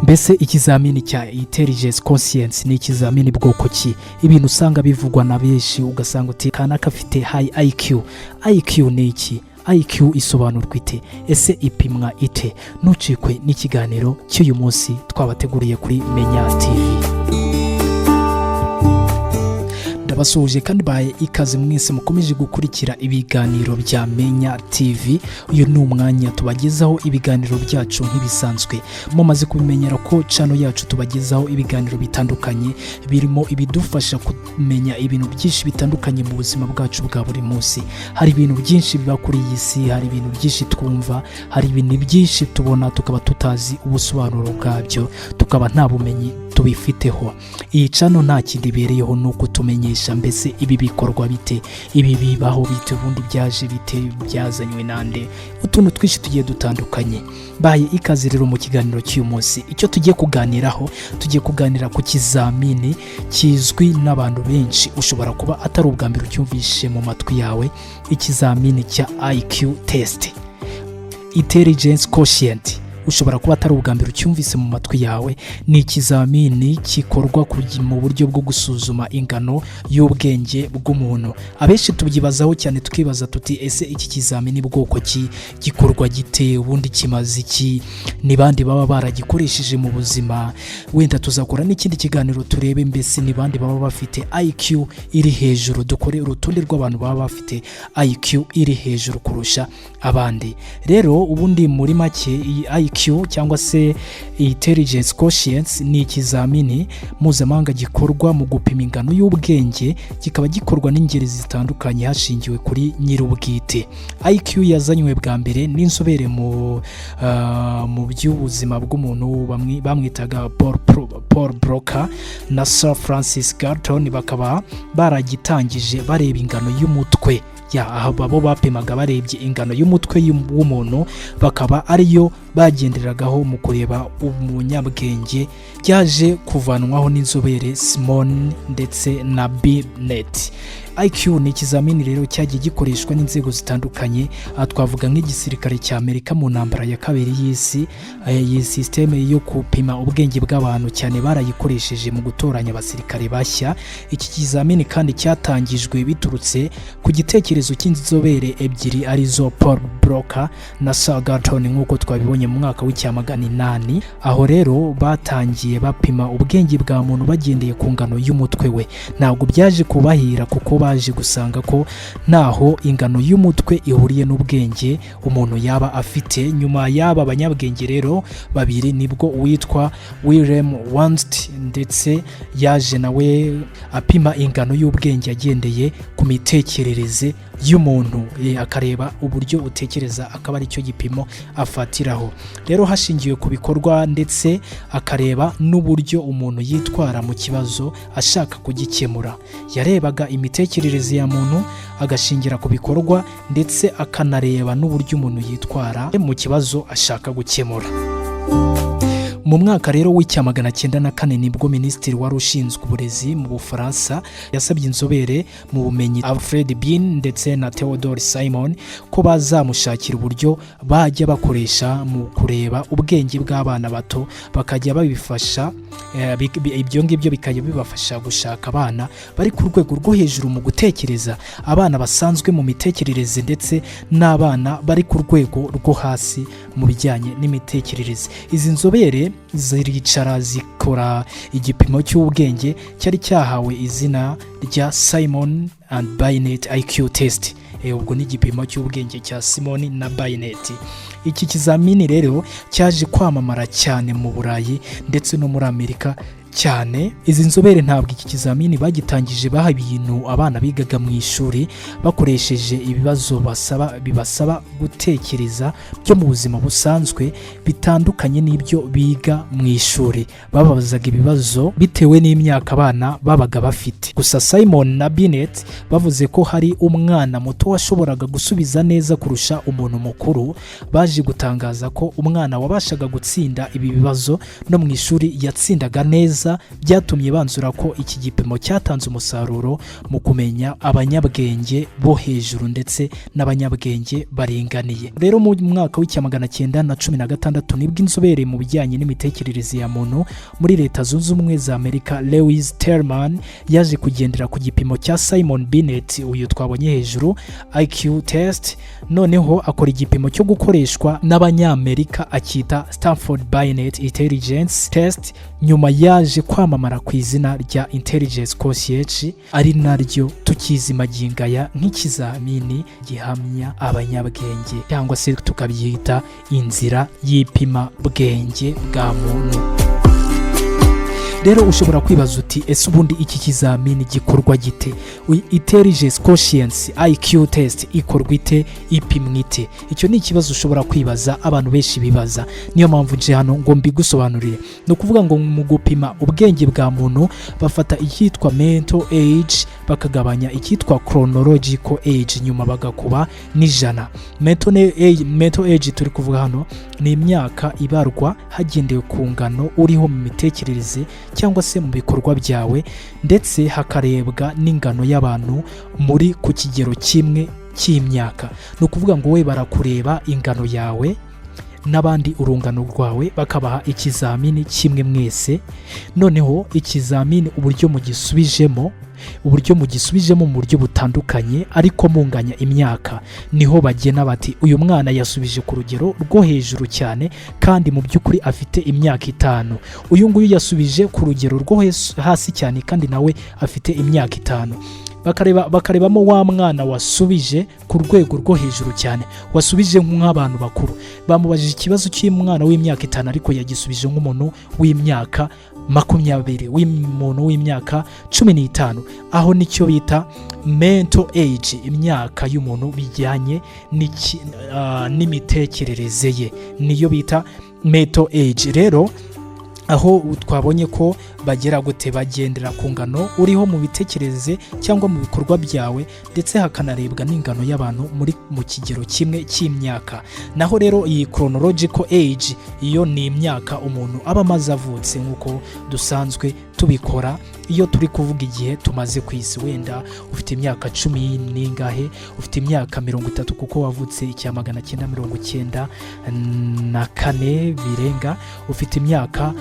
Mbese ikizamini cya intelligence quotient ni ikizamini bwoko ki? Ibintu usanga bivugwa na benshi, ugasanga uti kanaka afite high IQ. IQ ni iki? IQ isobanurwa ite? Ese ipimwa ite? Ntucikwe n'ikiganiro cy'uyu munsi twabateguriye kuri Menya TV. Ndabasuhuje kandi baye ikaze mwese mukomeje gukurikira ibiganiro bya Menya TV. Uyu ni umwanya tubagezaho ibiganiro byacu. Nk'ibisanzwe, mumaze kubimenyera ko channel yacu tubagezaho ibiganiro bitandukanye, birimo ibidufasha kumenya ibintu byinshi bitandukanye mu buzima bwacu bwa buri munsi. Hari ibintu byinshi biba kuri iyi si, hari ibintu byinshi twumva, hari ibintu byinshi tubona tukaba tutazi ubusobanuro bwabyo, tukaba nta bumenyi tubifiteho. Iyi channel nta kindi ibereyeho, ni ukutumenyesha mbese ibi bikorwa bite, ibi bibaho bite, ubundi byaje bite, byazanywe nande, utuntu twinshi tugiye dutandukanye. Baye ikaze rero mu kiganiro cy'uyu munsi. Icyo tugiye kuganiraho, tugiye kuganira ku kizamini kizwi n'abantu benshi, ushobora kuba atari ubwa mbere ucyumvishe mu matwi yawe, ikizamini cya IQ test, intelligence quotient. Ushobora kuba atari ubwa mbere ucyumvise mu matwi yawe. Ni ikizamini gikorwa mu buryo bwo gusuzuma ingano y'ubwenge bw'umuntu. Abenshi tubyibazaho cyane, tukibaza tuti: "Ese iki kizamini bwoko ki? Gikorwa gite? Ubundi kimaze iki? Ni bande baba baragikoresheje mu buzima?" Wenda tuzakora n'ikindi kiganiro turebe mbese ni bande baba bafite IQ iri hejuru, dukore urutonde rw'abantu baba bafite IQ iri hejuru kurusha abandi. Rero ubundi muri make, iyi IQ cyangwa se intelligence quotient ni ikizamini mpuzamahanga gikorwa mu gupima ingano y'ubwenge, kikaba gikorwa n'ingeri zitandukanye hashingiwe kuri nyir'ubwite. IQ yazanywe bwa mbere n'inzobere mu by'ubuzima bw'umuntu bamwitaga Paul Broca na Sir Francis Galton, bakaba baragitangije bareba ingano y'umutwe ya aho bo bapimaga barebye ingano y'umutwe w'umuntu, bakaba ariyo bagenderagaho mu kureba umunyabwenge. Byaje kuvanwaho n'inzobere Simon ndetse na Binet. IQ ni ikizamini rero cyagiye gikoreshwa n'inzego zitandukanye. Aha twavuga nk'igisirikare cya Amerika mu ntambara ya kabiri y'isi. Iyi sisiteme yo gupima ubwenge bw'abantu cyane barayikoresheje mu gutoranya abasirikare bashya. Iki kizamini kandi cyatangijwe biturutse ku gitekerezo cy'inzobere ebyiri, arizo Paul Broca na Sir Galton, nk'uko twabibonye mu mwaka w'1800. Aho rero batangiye bapima ubwenge bwa muntu bagendeye ku ngano y'umutwe we. Ntabwo byaje kubahira, kuko baje gusanga ko ntaho ingano y'umutwe ihuriye n'ubwenge umuntu yaba afite. Nyuma y'aba banyabwenge rero babiri, nibwo uwitwa Wilhelm Wundt ndetse yaje nawe apima ingano y'ubwenge agendeye ku mitekerereze y'umuntu, akareba uburyo utekereza, akaba aricyo gipimo afatiraho. Rero hashingiwe ku bikorwa ndetse akareba n'uburyo umuntu yitwara mu kibazo ashaka kugikemura. Yarebaga imitekerereze ya muntu, agashingira ku bikorwa, ndetse akanareba n'uburyo umuntu yitwara mu kibazo ashaka gukemura. Mu mwaka rero w'1904 nibwo minisitiri wari ushinzwe uburezi mu Bufaransa yasabye inzobere mu bumenyi Alfred Binet ndetse na Theodore Simon ko bazamushakira uburyo bajya bakoresha mu kureba ubwenge bw'abana bato, bakajya babifasha ibyo ngibyo bikajya bibafasha gushaka abana bari ku rwego rwo hejuru mu gutekereza, abana basanzwe mu mitekerereze, ndetse n'abana bari ku rwego rwo hasi mu bijyanye n'imitekerereze. Izi nzobere ziricara zikora igipimo cy'ubwenge cyari cyahawe izina rya Simon and Binet IQ test. Ubwo ni igipimo cy'ubwenge cya Simon na Binet. Iki kizamini rero cyaje kwamamara cyane mu Burayi ndetse no muri Amerika cyane. Izi nzobere ntabwo iki kizamini bagitangije baha ibintu abana bigaga mu ishuri, bakoresheje ibibazo basaba bibasaba gutekereza byo mu buzima busanzwe bitandukanye n'ibyo biga mu ishuri. Bababazaga ibibazo bitewe n'imyaka abana babaga bafite. Gusa Simon na Binet bavuze ko hari umwana muto washoboraga gusubiza neza kurusha umuntu mukuru. Baje gutangaza ko umwana wabashaga gutsinda ibi bibazo no mu ishuri yatsindaga neza. Bufaransa, byatumye banzura ko iki gipimo cyatanze umusaruro mu kumenya abanyabwenge bo hejuru ndetse n'abanyabwenge baringaniye. Rero mu mwaka w'1916 nibwo inzobere mu bijyanye n'imitekerereze ya muntu muri Leta Zunze Ubumwe za Amerika, Lewis Terman, yaje kugendera ku gipimo cya Simon Binet, uyu twabonye hejuru, IQ test, noneho akora igipimo cyo gukoreshwa n'Abanyamerika, akita Stanford Binet Intelligence Test. Nyuma yaje kwamamara ku izina rya Intelligence Quotient, ari naryo tukizi magingo aya nk'ikizamini gihamya abanyabwenge, cyangwa se tukabyita inzira y'ipima bwenge bwa muntu. Rero ushobora kwibaza uti: "Ese ubundi iki kizamini gikorwa gite? Intelligence Quotient IQ test ikorwa ite? Ipimwa ite?" Icyo ni ikibazo ushobora kwibaza, abantu benshi bibaza. Niyo mpamvu nje hano ngo mbigusobanurire. Ni ukuvuga ngo mu gupima ubwenge bwa muntu bafata icyitwa mental age, bakagabanya icyitwa chronological age, nyuma bagakuba n'ijana. Mental age turi kuvuga hano ni imyaka ibarwa hagendewe ku ngano uriho mu mitekerereze cyangwa se mu bikorwa byawe, ndetse hakarebwa n'ingano y'abantu muri ku kigero kimwe cy'imyaka. Ni ukuvuga ngo we barakureba ingano yawe n'abandi urungano rwawe, bakabaha ikizamini kimwe mwese. Noneho ikizamini uburyo mugisubijemo mu buryo butandukanye ariko munganya imyaka, niho bagena bati: "Uyu mwana yasubije ku rugero rwo hejuru cyane kandi mu by'ukuri afite imyaka 5. Uyu nguyu yasubije ku rugero rwo hasi cyane kandi nawe afite imyaka 5." Bakarebamo wa mwana wasubije ku rwego rwo hejuru cyane, wasubije nk'abantu bakuru. Bamubajije ikibazo cy'umwana w'imyaka 5, ariko yagisubije nk'umuntu w'imyaka 20, w'umuntu w'imyaka 15. Aho nicyo bita mental age, imyaka y'umuntu bijyanye n'imitekerereze ye, niyo bita mental age. Rero aho twabonye ko bagera gute? Bagendera ku ngano uriho mu bitekerereze cyangwa mu bikorwa byawe, ndetse hakanarebwa n'ingano y'abantu muri mu kigero kimwe cy'imyaka. Naho rero iyi chronological age, iyo ni imyaka umuntu aba amaze avutse, nk'uko dusanzwe tubikora iyo turi kuvuga igihe tumaze ku isi. Wenda ufite imyaka cumi n'ingahe, ufite imyaka 30 kuko wavutse icya 994 birenga, ufite imyaka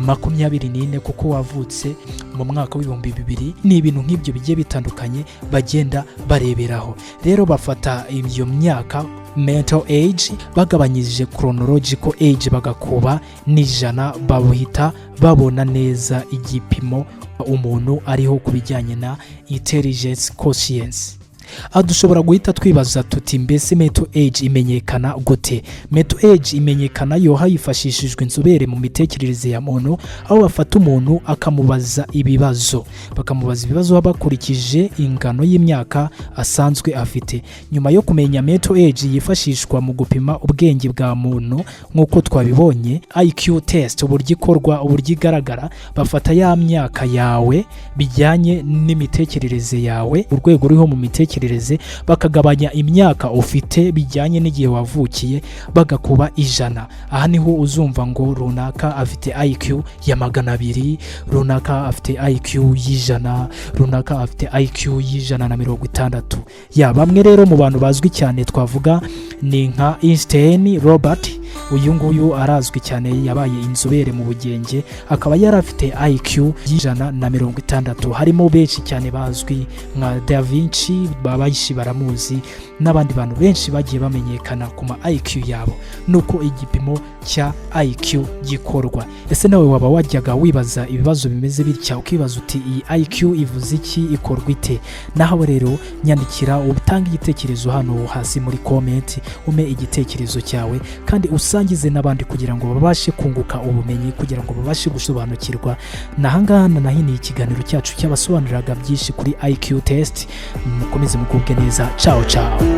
24 kuko wavutse mu mwaka w'2000. Ni ibintu nk'ibyo bigiye bitandukanye bagenda bareberaho. Rero bafata iyo myaka mental age, bagabanyije chronological age, bagakuba n'ijana, babuhita babona neza igipimo umuntu ariho ku bijyanye na intelligence quotient. Aha dushobora guhita twibaza tuti: "Mbese mental age imenyekana gute?" Mental age imenyekana yo hifashishijwe inzobere mu mitekerereze ya muntu, aho bafata umuntu akamubaza ibibazo, bakamubaza ibibazo bakurikije ingano y'imyaka asanzwe afite. Nyuma yo kumenya mental age yifashishwa mu gupima ubwenge bwa muntu, nk'uko twabibonye IQ test uburyo ikorwa, uburyo igaragara, bafata ya myaka yawe bijyanye n'imitekerereze yawe, urwego ruriho mu mitekerereze, bakagabanya imyaka ufite bijyanye n'igihe wavukiye, bagakuba ijana. Aha niho uzumva ngo runaka afite IQ ya 200, runaka afite IQ y'100, runaka afite IQ y'160. Ya bamwe rero mu bantu bazwi cyane twavuga ni nka Einstein Robert. Uyu nguyu arazwi cyane, yabaye inzobere mu bugenge, akaba yari afite IQ y'160. Harimo benshi cyane bazwi nka Da Vinci, benshi baramuzi, n'abandi bantu benshi bagiye bamenyekana ku ma IQ yabo. Nuko igipimo cya IQ gikorwa. Ese nawe waba wajyaga wibaza ibibazo bimeze bitya, ukibaza uti: "Iyi IQ ivuze iki? Ikorwa ite?" Nawe rero nyandikira, utange igitekerezo hano hasi muri comment, umpe igitekerezo cyawe kandi usangize n'abandi kugira ngo babashe kunguka ubumenyi, kugira ngo babashe gusobanukirwa. Nahangaha nahiniye ikiganiro cyacu cyabasobanuriraga byinshi kuri IQ test. Mukomeze mugubwe neza. Ciao ciao.